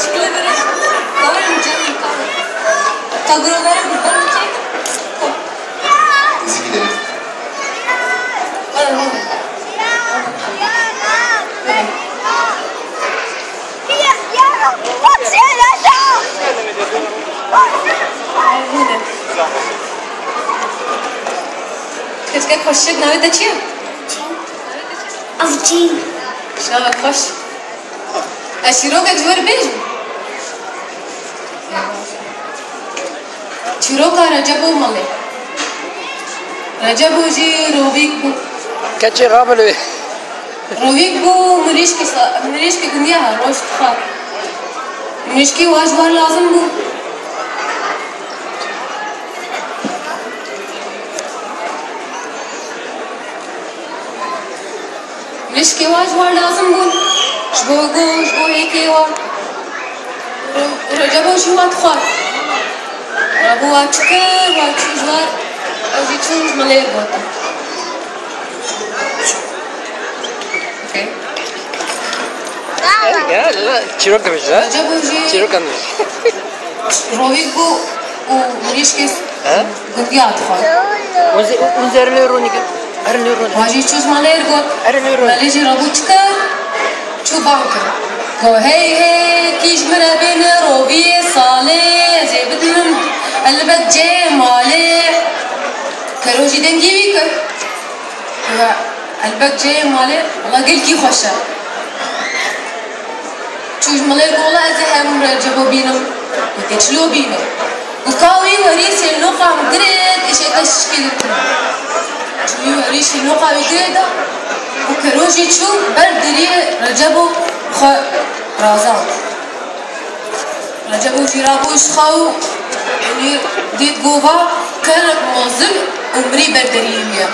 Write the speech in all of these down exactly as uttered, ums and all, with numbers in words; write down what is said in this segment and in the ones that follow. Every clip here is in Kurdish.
Şikilê bere. Baran canım. Ka guro bere, guro bere. Zikî derê. Keçke xweşik, navê te çi ye? Avcîn. Şava xweş. Ez çîrokek ji we re bêjim. Çîroka Recebo Malê. Recebo jî rovîk bû. Keçê rabe li wê. Rovîk bû, mirîşkî sa-, mirîşkî gundiya ha, roj dixwar. Mirîşkî wa ji war lazim bû. Mirîşkê wa ji wan lazim bûn. Ji bo ku, ji bo hêkê wan. Re-, Recebo jî wan dixwar. Rabû wan çi kir, wan çû ji wan, ew jî çûn ji malê gotin. Okey. Ya, la, çîrok dibêje, ha? Recebo jî Çîrokan dibêje. Rovîk bû û mirîşkê He? Gundiya dixwar. Hûn zê, hûn zê erin lê ronî kin. Erin lê ronî. Wa jî çû ji malê got. Erin lê ronî. Malê jî rabû çi kir? Çû bang kir. Got, hey, hey, kî ji min re bêne roviyê salê, ez ê bidim elbet cê malê. Kero jî dengî wî kir. Got, elbet cê malê, wela gelkî xweş e. Çû ji malê got, wela ez ê herim Recebo bînim. Got, tê çilo bîne? Got, ka wî werî sênoqa min girêt, êşê te şişkê dikin. Çû wî werî sênoqa wî girêt da. Û Kero jî çû ber deriyê Recebo xwe razand. Recebo jî rabû ji xew û wî dît, got, va kerek mezin û mirî ber deriyê wî ye.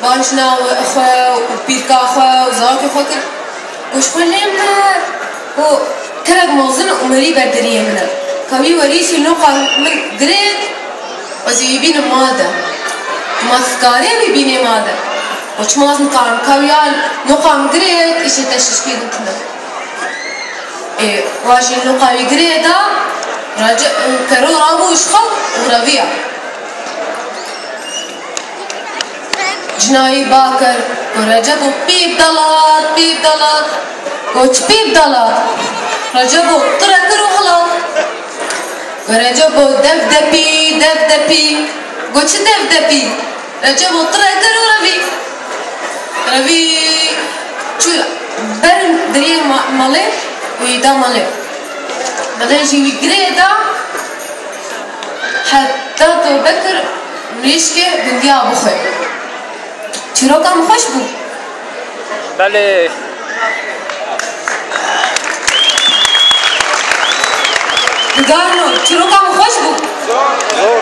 Va jina xwe û pîrka xwe û zarokê xwe kir. Got, ji xwe lê me, got, kerek mezin û mirî ber deriyê min e. Ka wî werî sînoqa min girêt, ez ê wî bînim mal de. Ma tu dikarî wî bînî mal de? Got, çima ez nikarim? Ka wî ya noqa min girêt, êşê te şişkê din tune. Ê, wa jî noqa wî girê da, Rece-, Kero rabû ji xew û reviya. Jina wî ba kir, got, Recebo pîp dalat, pîp dalat. Got, çi pîp dalat? Recebo tire kir û hilat. Got, Recebo dev depî, dev depî. Got, çi dev depî? Recebo tire kir û revî. Revî çû ber deriyê ma-, malê û wî da malê. Malê jî wî girê da heta tobe kir, mirîşkê gundiya bixwe. Çîroka min xweş bû. Belê. Digarno, çîroka min xweş bû. Zor.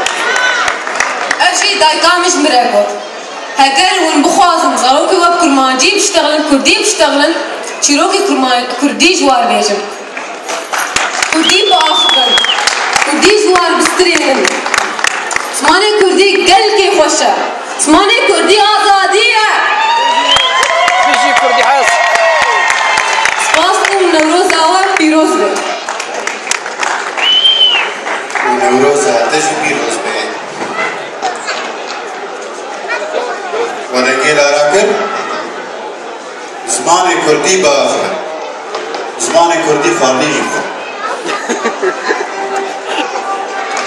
Ev jî dayika min ji min re got. Heger hûn bixwazin zarokê we bi kurmancî biştexilin, kurdî biştexilin, çîrokê kurma-, kurdî ji war bêjin. Kurdî biaxivin. Kurdî ji wan bistirênin. Zimanê kurdî gelkî xweş e. Zimanê kurdî azadî ye. Bijî kurdî hez. Spas dikim, Newroza we pîroz be. Newroza te jî pîroz be. Were gêl ara kir. Zimanê kurdî biaxivin. Zimanê kurdî xwendî jî bixwin.